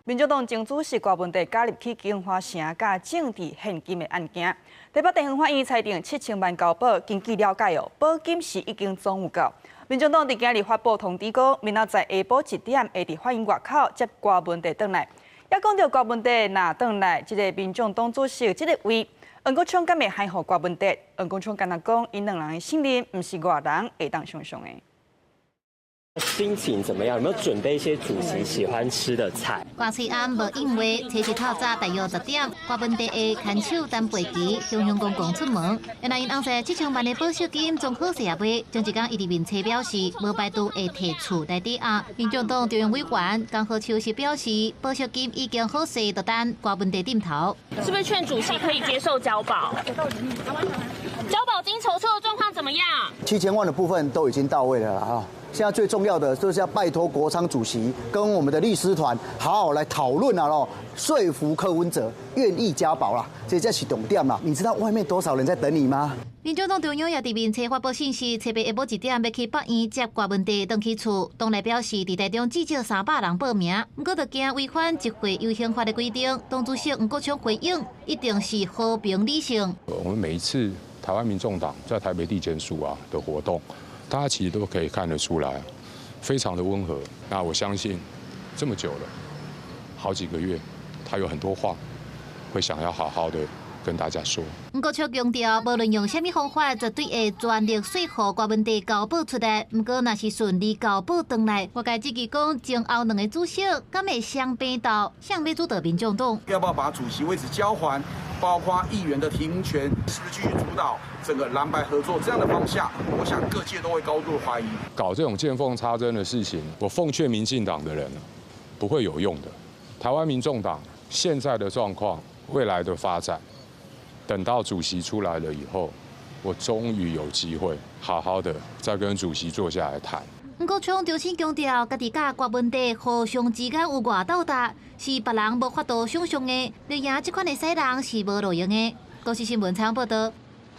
民眾黨前主席郭文哲加入去京華城佮政治獻金的案件，台北地方法院裁定七千萬交保。根據了解哦，保金是已經總有夠。民眾黨佇今日發布通知講，明仔載下晡1點會佇法院外口接郭文哲轉來。也講著郭文哲若轉來，這个民眾黨主席這个位，黃國昌敢會還予郭文哲？黃國昌敢若講，𪜶兩人的信任毋是外人會當想像的。心情怎麼樣？有沒有準備一些主席喜歡吃的菜？郭翠安無應話，初一透早大約10點，郭文哲的牽手擔背旗，雄雄公公出門。原來𪜶翁婿七千萬的保釋金總好勢也未。前一工伊佇面冊表示，無排除會提厝來抵押。民眾黨中央委員江荷秋是表示，保釋金已經好勢，就等郭文哲點頭。是不是勸主席可以接受交保？交保金籌措的狀況怎麼樣？ 7000萬的部分都已經到位了啊！現在最重要的就是要拜託國昌主席跟我們的律師團好好來討論啊咯，說服柯文哲願意交保啦，這才是重點啦。你知道外面多少人在等你嗎？民眾黨中央也佇面冊發布信息，初八下晡1點欲去北院接郭文哲轉去厝，黨內表示佇台中至少300人報名，毋過就驚違反集會遊行法的規定。黨主席黃國昌回應，一定是和平理性。我們每一次台灣民眾黨在台北地檢署啊的活動，大家其實都可以看得出來，非常的溫和。那我相信這麼久了，好幾個月，他有很多話會想要好好的跟大家說。黃國昌強調，無論用啥物方法，絕對會全力說服郭文哲交保出來。毋過，若是順利交保轉來，外界質疑講，前後兩个主席敢會雙邊鬥，誰欲主導民眾黨？要不要把主席位置交還？包括議員的提名權，是不是繼續主導整個藍白合作這樣的方向？我想各界都會高度懷疑。搞這種見縫插針的事情，我奉勸民進黨的人，不會有用的。台灣民眾黨現在的狀況，未來的發展，等到主席出來了以後，我終於有機會好好的再跟主席坐下來談。黃國昌重新強調，家己佮郭文哲互相之間有偌鬥大，是別人無法度想像的。要贏這款的賽人是無路用的。公視新聞採訪報導。